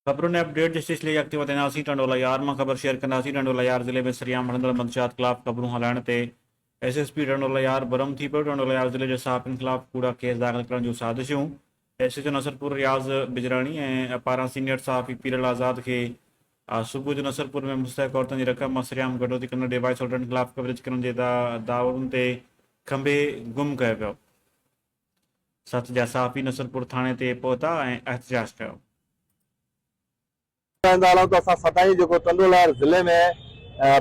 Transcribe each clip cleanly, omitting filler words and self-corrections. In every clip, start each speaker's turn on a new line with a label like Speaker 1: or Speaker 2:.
Speaker 1: خبرن ۽ اپڊيٽ جي سلسلي کي اڳتي وڌائينداسين ٽنڊو الهيار مان خبر شيئر ڪنداسين ٽنڊو الهيار ضلعي ۾ سرعام هلندڙ منشيات خلاف خبرون هلائڻ تي S S P Tando Allahyar برهم ٿي پيو ٽنڊو الهيار ضلعي جي صحافين خلاف ڪوڙا ڪيس داخل ڪرڻ جون سازشون S H O Nasarpur Riaz Bijrani ۽ پاران سينيئر صحافي پيرل آزاد کي صبح جو نصرپور ۾ مستحق عورتن جي رقم مان سرعام گهٽوتي ڪندڙ ڊوائيس هولڊرن خلاف ڪوريج ڪرڻ جي دعوتن تي کنڀي گم ڪيو ويو. سٿ جا صحافي نصرپور ٿاڻي تي پهتا ۽ احتجاج ڪيو.
Speaker 2: ٻڌائيندا هلون ته اسان سدائين جيڪو ٽنڊو لهر ضلعي ۾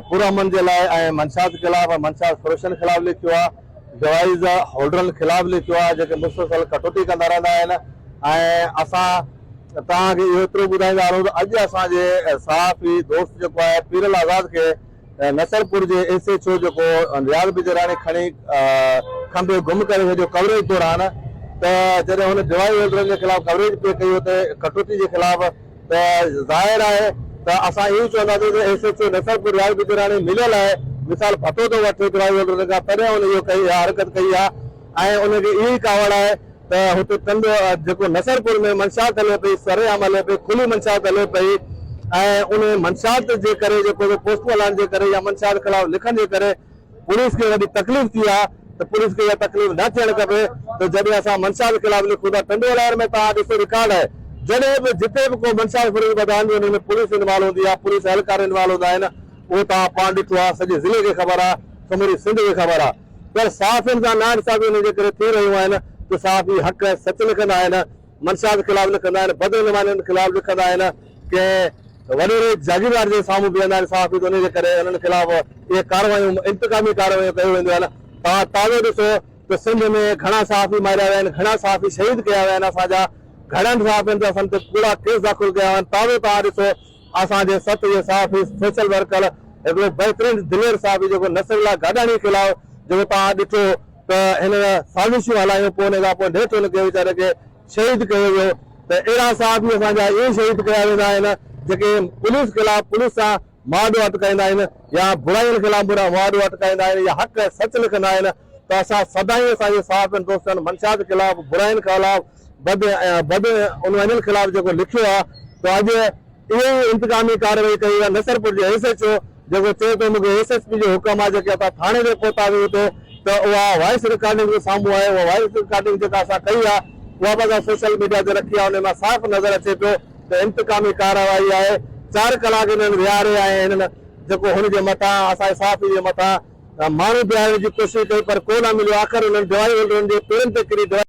Speaker 2: پرامن جي لاء ۽ منشيات خلاف ۽ منشيات فروشن خلاف لکيو آهي جوائز هولڊرن خلاف لکيو آهي جيڪي مسلسل ڪٽوتي ڪندا رهندا آهن ۽ اسان توهان کي اهو ايترو ٻڌائيندا هلون ته اڄ اسان جي صحافي دوست جيڪو آهي پيرل آزاد کي نصرپور جي ايس ايڇ او جيڪو رياض بجراڻي کڻي کنڀي گم ڪري ڇڏيو ڪوريج دوران ته جڏهن هن ڊوائي هولڊرن جي خلاف ڪوريج پئي ڪئي اتي ڪٽوتي جي خلاف ته ظاهر آهي ته اسان اهو چونداسين ته S H O Nasarpur Riaz Bijrani مليل آهي مثال ڀتو ٿو وٺي ڊوائي هولڊرن کان تڏهن هن اهو ڪئي اها حرڪت ڪئي آهي ۽ ان کي اهو ئي ڪاوڙ آهي ته هتي ٽنڊو جيڪو نصرپور ۾ منشيات هلي پئي سرعام هلي پئي کلي منشيات هلي پئي ۽ ان منشيات جي ڪري جيڪو پوسٽون هلائڻ جي ڪري يا منشيات خلاف لکڻ جي ڪري پوليس کي وڏي تڪليف ٿي آهي ته پوليس کي اها تڪليف نه ٿيڻ کپي ته جڏهن اسان منشيات خلاف لکون ٿا ٽنڊو الهيار ۾ توهان ڏسو رڪارڊ آهي جڏهن به جتي به ڪو منشيات فروش ٻڌا آهن ان ۾ پوليس انوالو هوندي آهي پوليس اهلڪار انوالو هوندا آهن اهو توهان پاڻ ڏٺو آهي سڄي ضلعي کي خبر آهي سموري سنڌ کي خبر آهي پر صحافين سان ناانصافيون انهن جي ڪري ٿي رهيون آهن ته صحافي حق ۽ سچ لکندا آهن، منشيات خلاف لکندا آهن، بدعنوانين خلاف لکندا آهن، ڪنهن وڏيري جاگيردار جي سامهون بيهندا آهن صحافي ته انهي جي ڪري انهن خلاف اهي ڪارروايون انتقامي ڪارروايون ڪيون وينديون آهن. توهان تازو ڏسو ته سنڌ ۾ گهڻا صحافي ماريا ويا آهن، گهڻا صحافي شهيد ڪيا ويا آهن، اسان جا گهڻن صحافين تي اسان تي ڪوڙا ڪيس داخل ڪيا ويا آهن، تازو توهان ڏسو اسان جي سٿ جي صحافي سوشل ورڪر هڪڙو بهترين دلير صحافي جيڪو نصر الله گاڏاڻي خلاف جيڪو توهان ڏٺو ته هن سازشون هلايون پوء ان کان پوء نيٺ هن کي ويچاري کي شهيد ڪيو ويو ته اهڙا صحافي اسان جا ائين شهيد ڪيا ويندا آهن جيڪي پوليس خلاف پوليس سان مهاڏو اٽڪائيندا آهن يا براين خلاف مهاڏو اٽڪائيندا آهن يا حق ۽ سچ لکندا آهن ته اسان سدائين اسان جي صحافين دوستن منشيات خلاف براين خلاف بد بد عنوانين خلاف جيڪو لکيو آهي ته اڄ اهو ئي انتقامي ڪارروائي ڪئي وئي آهي نصرپور جي ايس ايڇ او جيڪو چئي ٿو مونکي ايس ايس پي جو حڪم آهي جيڪي اسان ٿاڻي تي پهتاسين اتي ته اها وائس رڪارڊنگ به سامهون آهي اها وائس رڪارڊنگ جيڪا اسان ڪئي آهي اها به اسان سوشل ميڊيا تي رکي آهي ان مان صاف نظر اچي پيو ته انتقامي ڪارروائي آهي چار ڪلاڪ هنن ويهاري ۽ هنن جيڪو هن جي مٿان اسان جي صحافي جي مٿان ماڻهو بيهارڻ جي ڪوشش ڪئي پر ڪو نه مليو آخر هنن ڊوائي هولڊرن جي پيرن تي ڪري ڊوائي.